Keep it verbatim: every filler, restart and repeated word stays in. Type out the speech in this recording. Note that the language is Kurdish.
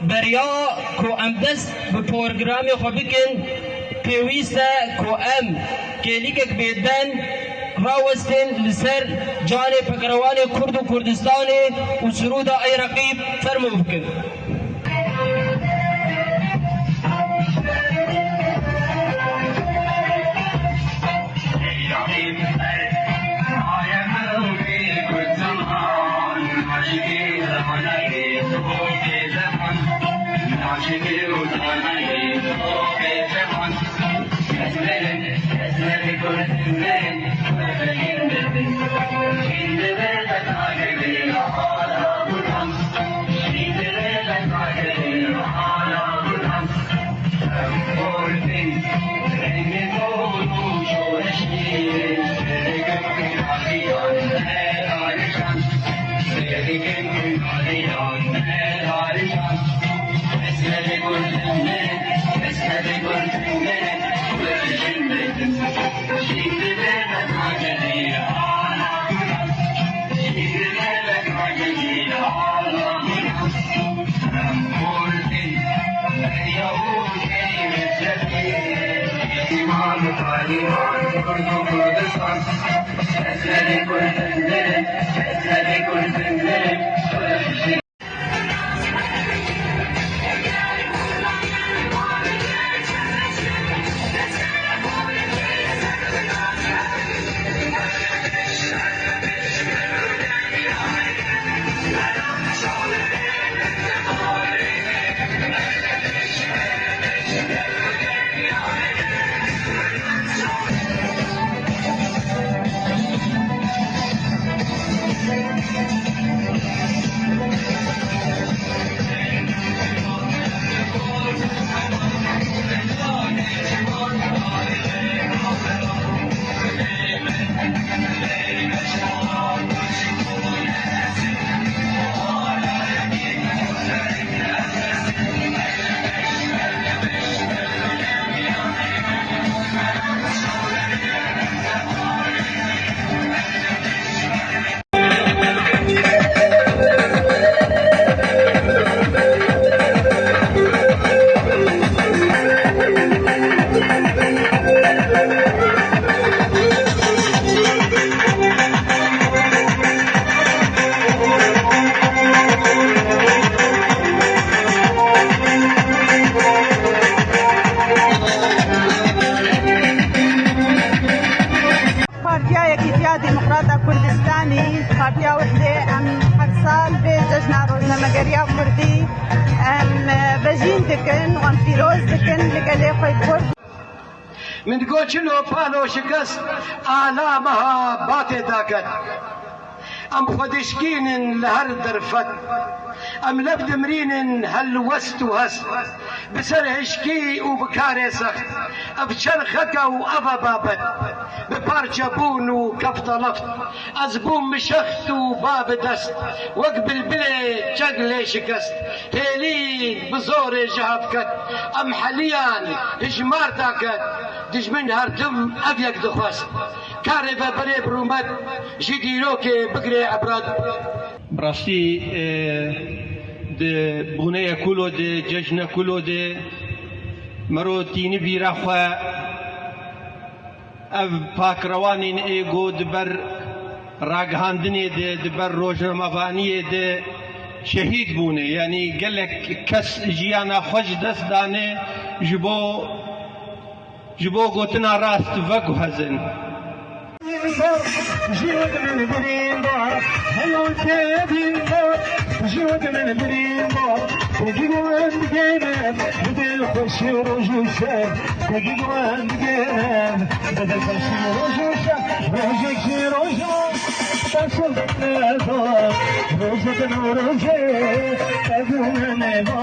Beriya ku em dest bi programê xwe bikin, pêwîst e ku em kêlîkek bêdeng rawestin li ser canê pekerewanê Kurd û Kurdistanê û sirûda Ey Reqîb fermo bikin. Partiya Yekîtiya Demokrata Kurdistanî, Partiya Wehdê, em her sal vê cejna rojnamegeriya Kurdî, em, vejîn dikin û em pîroz dikin li gelê xwe Kurd. Min digot, çilo palo şikest, ala meha batê daket. Em xwe dişkînin li her derfet. Em lev dimrînin helwest û hest. Bi ser hişkî û bi karê sext. Ev çerxek e û ev e babet. Bi parçebûn û kefteleft. Ez bûm bi şext û ba bi dest. Wek bilbilê çek lê şikest. Hêlî bi zorê ji hev ket. Em heliyan hijmar daket. Dijmin her tim ev yek dixwest. Karê ve berê bi rûmet ji dîrokê bigirê ibret. Bi rastî, e, di bûneye kulo de, cejne kulo de, mero tîni bîra xwe ev pakrewanên ê go di ber ragihandinê de, di ber rojnamevaniyê de şehîd bûne. Yanî gelek kes jiyana xwe ji dest dane ji bo Ji bo gotina rast veguhezin. Ji min birîn ba, heyal te dîn ba, ji min birîn ba, te giran digêne, bi dil xweşî roj û şev, te giran digêne, bi dil xweşî roj û şev, rojek ji rojan, te şev te da, rojek newrozê, te bûne nêva.